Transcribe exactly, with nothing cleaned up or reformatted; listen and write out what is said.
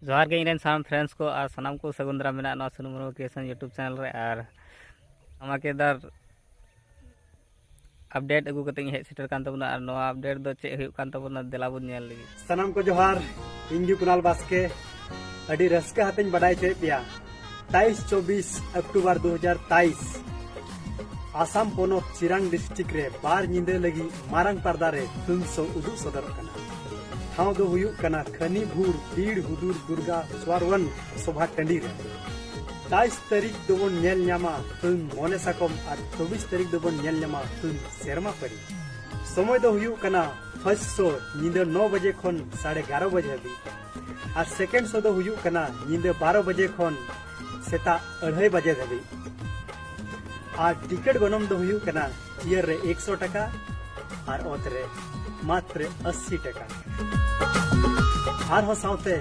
ᱡᱚᱦᱟᱨ ᱜᱮ ᱤᱧ ᱨᱮᱱ ᱥᱟᱱᱟᱢ friends ᱠᱚ ᱟᱨ ᱥᱟᱱᱟᱢ ᱠᱚ ᱥᱟᱹᱜᱩᱱ ᱫᱟᱨᱟᱢ ᱢᱮᱱᱟᱜᱼᱟ ᱱᱚᱣᱟ Sunu Murmu Creation YouTube channel ᱨᱮ᱾ ᱟᱨ ᱫᱷᱟᱢᱟᱠᱮᱫᱟᱨ update ᱟᱹᱜᱩ ᱠᱟᱛᱮ ᱤᱧ ᱦᱮᱡ ᱥᱮᱴᱮᱨ ᱠᱟᱱ ᱛᱟᱵᱚᱱᱟ᱾ ᱟᱨ ᱱᱚᱣᱟ update ᱫᱚ ᱪᱮᱫ ᱦᱩᱭᱩᱜ ᱠᱟᱱ ᱛᱟᱵᱚᱱᱟ, ᱫᱮᱞᱟ ᱵᱚᱱ ᱧᱮᱞ ᱞᱮᱜᱮ᱾ ᱥᱟᱱᱟᱢ ᱠᱚ ᱡᱚᱦᱟᱨ, ᱤᱧ ᱜᱮ ᱠᱩᱱᱟᱞ ᱵᱟᱥᱠᱮ᱾ ᱟᱹᱰᱤ ᱨᱟᱹᱥᱠᱟᱹ ᱦᱟᱛᱮᱧ ᱵᱟᱰᱟᱭ ᱦᱚᱪᱚᱭᱮᱫ ᱯᱮᱭᱟ, ᱛᱟᱭᱤᱥ ᱪᱚᱵᱵᱤᱥ ᱚᱠᱴᱳᱵᱚᱨ ᱫᱩ ᱦᱟᱡᱟᱨ ᱛᱟᱭᱤᱥ ᱟᱥᱟᱢ ᱯᱚᱱᱚᱛ ᱪᱤᱨᱟᱝ district ᱨᱮ ᱵᱟᱨ ᱧᱤᱫᱟᱹ ᱞᱟᱹᱜᱤᱫ ᱢᱟᱨᱟᱝ ᱯᱟᱨᱫᱟ ᱨᱮ film show ᱩᱫᱩᱜ ᱥᱚᱫᱚᱨᱚᱜ ᱠᱟᱱᱟ᱾ ᱴᱷᱟᱶ ᱫᱚ ᱦᱩᱭᱩᱜ ᱠᱟᱱᱟ ᱠᱷᱟᱱᱤ ᱵᱷᱩᱨ ᱵᱤᱨ ᱦᱩᱫᱩᱨ ᱫᱩᱨᱜᱟ ᱥᱣᱟᱨᱣᱟᱱ ᱥᱚᱵᱷᱟ ᱴᱟᱺᱰᱤ ᱨᱮ᱾ ᱛᱟᱭᱤᱥ ᱛᱟᱹᱨᱤᱠᱷ ᱫᱚᱵᱚᱱ ᱧᱮᱞ ᱧᱟᱢᱟ film ᱢᱚᱱᱮ ᱥᱟᱠᱚᱢ ᱟᱨ ᱪᱚᱵᱵᱤᱥ ᱛᱟᱹᱨᱤᱠᱷ ᱫᱚᱵᱚᱱ ᱧᱮᱞ ᱧᱟᱢᱟ film ᱥᱮᱨᱢᱟ ᱯᱟᱹᱨᱤ᱾ ᱥᱚᱢᱚᱭ ᱫᱚ ᱦᱩᱭᱩᱜ ᱠᱟᱱᱟ first show ᱧᱤᱫᱟᱹ ᱱᱚ ᱵᱟᱡᱮ ᱠᱷᱚᱱ ᱥᱟᱲᱮ ᱮᱜᱟᱨᱚ ᱵᱟᱡᱮ ᱦᱟᱹᱵᱤᱡ ᱟᱨ second show ᱫᱚ ᱦᱩᱭᱩᱜ ᱠᱟᱱᱟ ᱧᱤᱫᱟᱹ ᱵᱟᱨᱚ ᱵᱟᱡᱮ ᱠᱷᱚᱱ ᱥᱮᱛᱟᱜ ᱟᱹᱲᱦᱟᱹᱭ ᱵᱟᱡᱮ ᱫᱷᱟᱹᱵᱤᱡ᱾ ᱟᱨ ᱴᱤᱠᱤᱴ ᱜᱚᱱᱚᱝ ᱫᱚ ᱦᱩᱭᱩᱜ ᱠᱟᱱᱟ ᱪᱮᱭᱟᱨ ᱨᱮ ᱮᱠᱥᱚ ᱴᱟᱠᱟ ᱟᱨ ᱚᱛ ᱨᱮ ᱢᱟᱛᱨᱚ ᱟᱥᱤ ᱴᱟᱠᱟ᱾ ᱟᱨᱦᱚᱸ ᱥᱟᱶᱛᱮ